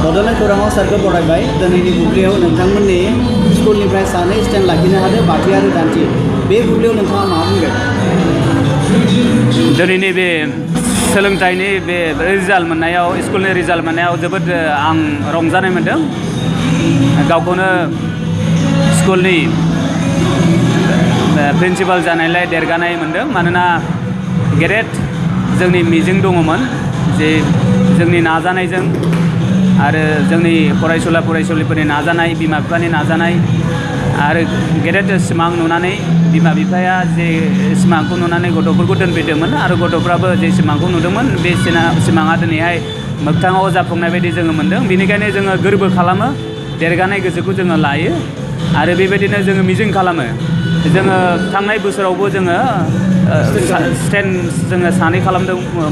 बड'लेण्ड खौराङाव सारखौ बरायबाय दिनैनि बुब्लियाव नोंथांमोननि स्कुलनिफ्राय सानै स्टेन्ड लाखिनो हादों बाथि आरो दान्थि बे बुब्लियाव नोंथाङा मा बुंगोन दिनैनि बे सोलोंथाइनि बे रिजाल्ट मोननायाव स्कुलनि रिजाल्ट मोननायाव जोबोद आं रंजानाय मोनदों गावखौनो स्कुलनि प्रिन्सिपाल जानायलाय देरगानाय मोनदों मानोना गेदेर जोंनि मिजिं दङमोन जे जोंनि नाजानायजों आरो जोंनि फरायसुला फरायसुलिफोरनि नाजानाय बिमा बिफानि नाजानाय आरो गेदेर सिमां नुनानै बिमा बिफाया जे सिमांखौ नुनानै गथ'फोरखौ दोनफैदोंमोन आरो गथ'फ्राबो जे सिमांखौ नुदोंमोन बे सिमाङा दिनैहाय मोगथाङाव जाफुंनाय बायदि जोङो मोनदों बेनिखायनो जोङो गोरबो खालामो देरगानाय गोसोखौ जोङो लायो आरो बेबायदिनो जोङो मिजिं खालामो जोङो थांनाय बोसोरावबो जोङो स्टेन्ड जोङो सानै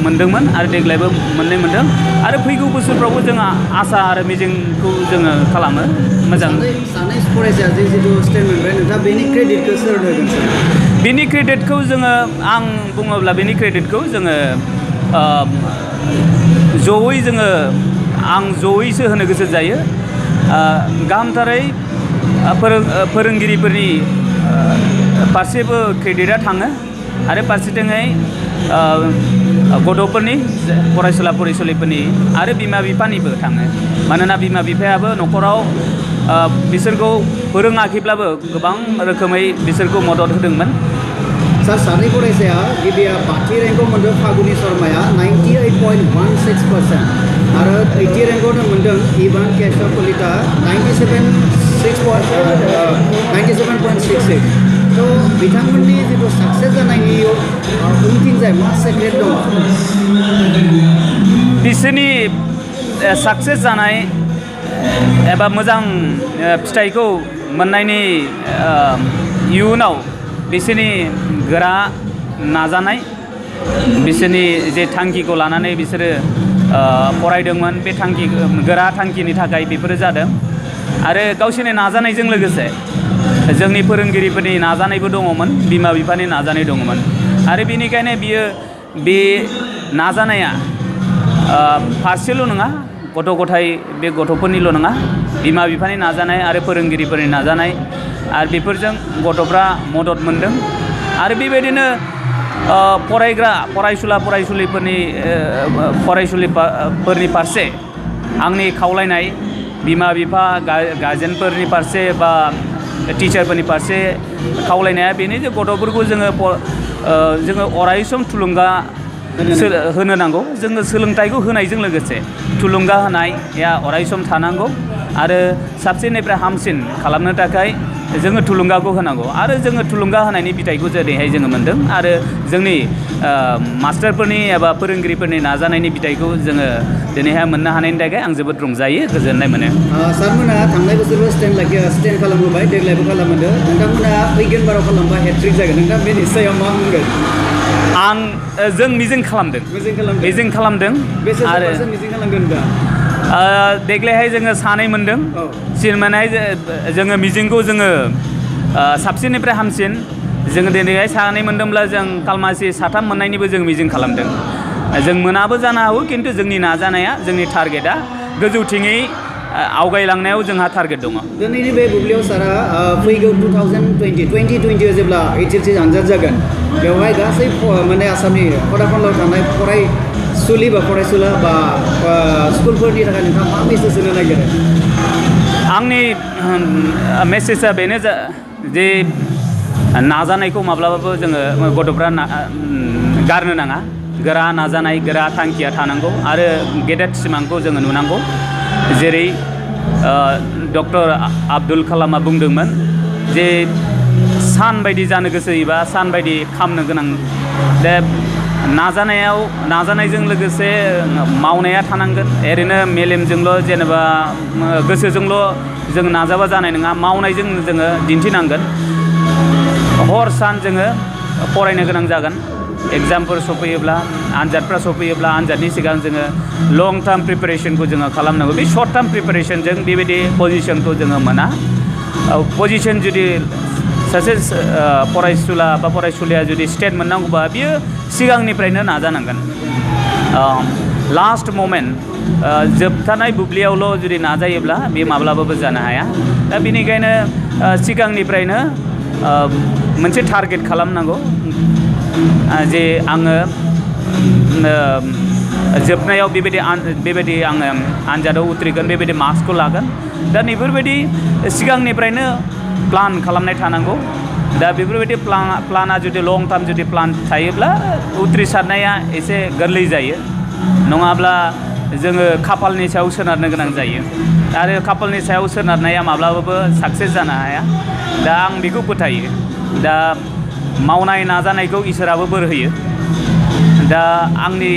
मोनदोंमोन आरो देग्लायबो मोननै मोनदों आरो फैगौ बोसोरफ्रावबो जोङो आसा आरो मिजिंखौ जोङो खालामो मोजां सानै फरायसाया जे जिथु स्टेन्ड मोनबाय नोंथाङा बेनि क्रेडिटखौ सोर होगोन बेनि क्रेडिटखौ जोङो आं बुङोब्ला बेनि क्रेडिटखौ जोङो जयै जोङो आं जयैसो होनो गोसो जायो गाहामथारै फोरोंगिरिफोरनि फारसेबो क्रेडिटआ थाङो आरो फारसेथिङै गथ'फोरनि फरायसुला फरायसुलिफोरनि आरो बिमा बिफानिबो थाङो मानोना बिमा बिफायाबो न'खराव बिसोरखौ फोरोङाखैब्लाबो गोबां रोखोमै बिसोरखौ मदद होदोंमोन सार सानै फरायसाया गिबिया बाथि रेंकआव मोनदों फागुनि शर्माया 98.16% आरो 80 रेंकआवनो मोनदों इभान केशव कलिता 97.66 तो बिथांमोननि जिथु साक्सेस जानायनि उनथिंजाय मा सेक्रेट दङ बिसोरनि साक्सेस जानाय एबा मोजां फिथाइखौ मोननायनि इयुनाव बिसोरनि गोरा नाजानाय बिसोरनि जे थांखिखौ लानानै बिसोरो फरायदोंमोन बे गोरा थांखिनि थाखाय बेफोरो जादों आरो गावसोरनि नाजानायजों लोगोसे जोंनि फोरोंगिरिफोरनि नाजानायबो दङमोन बिमा बिफानि नाजानाय दङमोन आरो बेनिखायनो बे नाजानाया फारसेल' नङा गथ' गथाय बे गथ'फोरनिल' नङा बिमा बिफानि नाजानाय आरो फोरोंगिरिफोरनि नाजानाय आरो बेफोरजों गथ'फ्रा मदद मोनदों आरो बेबायदिनो फरायग्रा फरायसुला फरायसुलिफोरनि फारसे आंनि खावलायनाय बिमा बिफा गार्जेनफोरनि फारसे बा टिचारफोरनि फारसे खावलायनाया बेनो जे गथ'फोरखौ जोङो अराय सम थुलुंगा होनो नांगौ जोङो सोलोंथाइखौ होनायजों लोगोसे थुलुंगा होनाया अराय सम थानांगौ आरो साबसिननिफ्राय हामसिन खालामनो थाखाय जोङो थुलुंगाखौ होनांगौ आरो जोङो थुलुंगा होनायनि बिथाइखौ जेरैहाय जोङो मोन्दों आरो जोंनि मास्टारफोरनि एबा फोरोंगिरिफोरनि नाजानायनि बिथाइखौ जोङो दिनैहाय मोननो हानायनि थाखाय आं जोबोद रंजायो गोजोननाय मोनो सारमोना थांनाय बोसोरबो स्टेन्ड खालामबोबाय देग्लायबो खालामदों नोंथांमोना फैगोन बाराव खालामबा हेट्रिक जागोन नोंथाङा बेनि सायाव मा बुंगोन जों मिजिं खालामदों आरो मिजिं खालामगोन दा देग्लायहाय जोङो सानै मोनदों सिनमोनहाय जोङो मिजिंखौ जोङो साबसिननिफ्राय हामसिन जोङो दिनैहाय सानै मोनदोंब्ला जों खालमासि साथाम मोननायनिबो जों मिजिं खालामदों जों मोनाबो जानो हागौ खिन्थु जोंनि नाजानाया जोंनि टारगेटआ गोजौथिङै आवगायलांनायाव जोंहा टारगेट दङ दिनैनि बे बुब्लियाव सारा फैगौ 2020 जेब्ला HSC आनजाद जागोन बेवहाय गासै माने आसामनि खना खनलायाव थानाय फरायसुलि बा फरायसुला बा स्कुलफोरनि थाखाय नोंथाङा मा मेसेज होनो नागिरो आंनि मेसेजआ बेनो जे नाजानायखौ माब्लाबाबो जोङो गथ'फ्रा गारनो नाङा गोरा नाजानाय गोरा थांखिया थानांगौ आरो गेदेर सिमांखौ जोङो नुनांगौ जेरै डक्टर आब्दुल कालामा बुंदोंमोन जे सान बायदि जानो गोसोयोबा सान बायदि खामनो गोनां दा नाजानायजों लोगोसे मावनाया थानांगोन ओरैनो मेलेमजोंल' जेनेबा गोसोजोंल' जों नाजाबा जानाय नङा मावनायजों जोङो दिन्थिनांगोन हर सान जोङो फरायनो गोनां जागोन एग्जामफोर सफैयोब्ला आनजादफ्रा सफैयोब्ला आनजादनि सिगां जोङो लं टार्म प्रिपेरेसनखौ जोङो खालामनांगौ बे शर्ट टार्म प्रिपेरेसनजों बेबायदि पजिशनखौ जोङो मोना पजिशन जुदि सासे फरायसुला बा फरायसुलिया जुदि स्टेट मोननांगौबा बियो सिगांनिफ्रायनो नाजानांगोन लास्ट मोमेन्ट जोबथानाय बुब्लियावल' जुदि नाजायोब्ला बे माब्लाबाबो जानो हाया दा बेनिखायनो सिगांनिफ्रायनो मोनसे टारगेट खालामनांगौ जे आङो जोबनायाव बेबायदि आङो आनजादाव उथ्रिगोन बेबायदि मार्क्सखौ लागोन दा बेफोरबायदि सिगांनिफ्रायनो प्लान खालामनाय थानांगौ दा बेफोरबायदि प्लाना जुदि लं टार्म जुदि प्लान थायोब्ला उथ्रिसारनाया एसे गोरलै जायो नङाब्ला जोङो खाफालनि सायाव सोनारनो गोनां जायो आरो खाफालनि सायाव सोनारनाया माब्लाबाबो साक्सेस जानो हाया दा आं बेखौ फोथायो दा मावनाय नाजानायखौ इसोराबो बोर होयो दा आंनि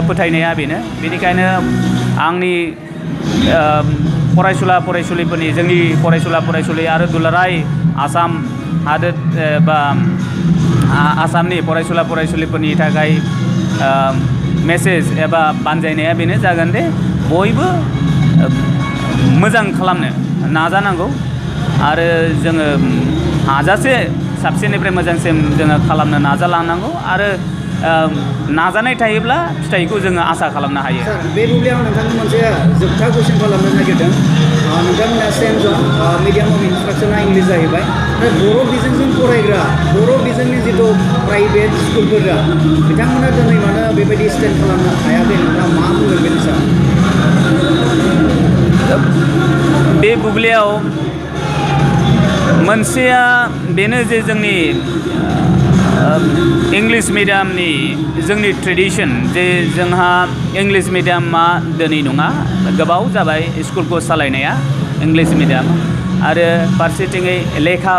फोथायनाया बेनो बेनिखायनो आंनि फरायसुला फरायसुलिफोरनि जोंनि फरायसुला फरायसुलि आरो दुलाराय आसाम हादोर बा आसामनि फरायसुला फरायसुलिफोरनि थाखाय मेसेज एबा बानजायनाया बेनो जागोन दे बयबो मोजां खालामनो नाजानांगौ आरो जोङो हाजासे साबसिननिफ्राय मोजांसिन जोङो खालामनो नाजालांनांगौ आरो नाजानाय थायोब्ला फिथाइखौ जोङो आसा खालामनो हायो। सार बे बुब्लियाव नोंथांनि मोनसे जोबथा कुइसन खालामनो नागिरदों नोंथांमोना सेन्ट जन मिडियाम अफ इन्सट्राक्सना इंलिस जाहैबाय बर' बिजोंजों फरायग्रा बर' बिजोंनि जिथु प्राइभेट स्कुलफोरा बिथांमोना दिनै मानो बेबायदि स्टेन्ड खालामनो हायाखै नोंथाङा मा बुंगोन बेनि सायाव? बे बुब्लियाव मोनसेया बेनो जे जोंनि इंलिश मिडियामनि जोंनि ट्रेडिशन जे जोंहा इंलिश मिडियामा दिनै नङा गोबाव जाबाय स्कुलखौ सालायनाया इंलिश मिडियाम आरो फारसेथिङै लेखा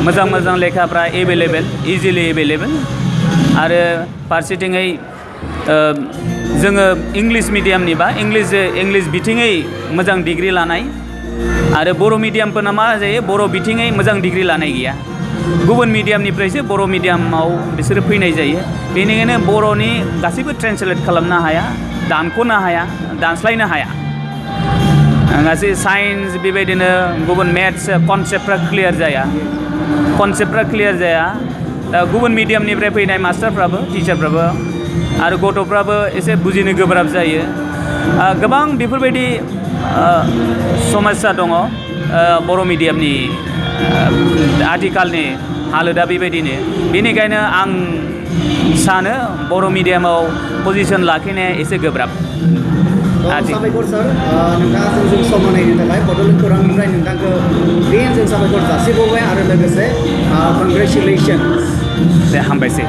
मोजां मोजां लेखाफ्रा एभेलेबेल इजिलि एभेलेबेल आरो फारसेथिङै जोङो इंलिश मिडियामनि बा इंलिश बिथिङै मोजां डिग्री लानाय आरो बर' मिडियामफोरना मा जायो बर' बिथिङै मोजां डिग्री लानाय गैया गुबुन मिडियामनिफ्रायसो बर' मिडियामाव बिसोरो फैनाय जायो बेनिखायनो बर'नि गासैबो ट्रेन्सलेट खालामनो हाया दानख'नो हाया दानस्लायनो हाया गासै साइन्स बेबायदिनो गुबुन मेथ्स कनसेप्टफ्रा क्लियार जाया गुबुन मिडियामनिफ्राय फैनाय मास्टारफ्राबो टिचारफ्राबो आरो गथ'फ्राबो एसे बुजिनो गोब्राब जायो गोबां बेफोरबायदि समस्या दङ बर' मिडियामनि आथिखालनि हालोदा बेबायदिनो बेनिखायनो आं सानो बर' मिडियामाव पजिसन लाखिनाया एसे गोब्राब। साबायखर सार नोंथाङा जोंजों सम होनायनि थाखाय बड'लेण्ड खौरांनिफ्राय नोंथांखौ फिन जों साबायखर जासिबावबाय आरो लोगोसे कंग्रेचुलेसन। दे हामबायसै।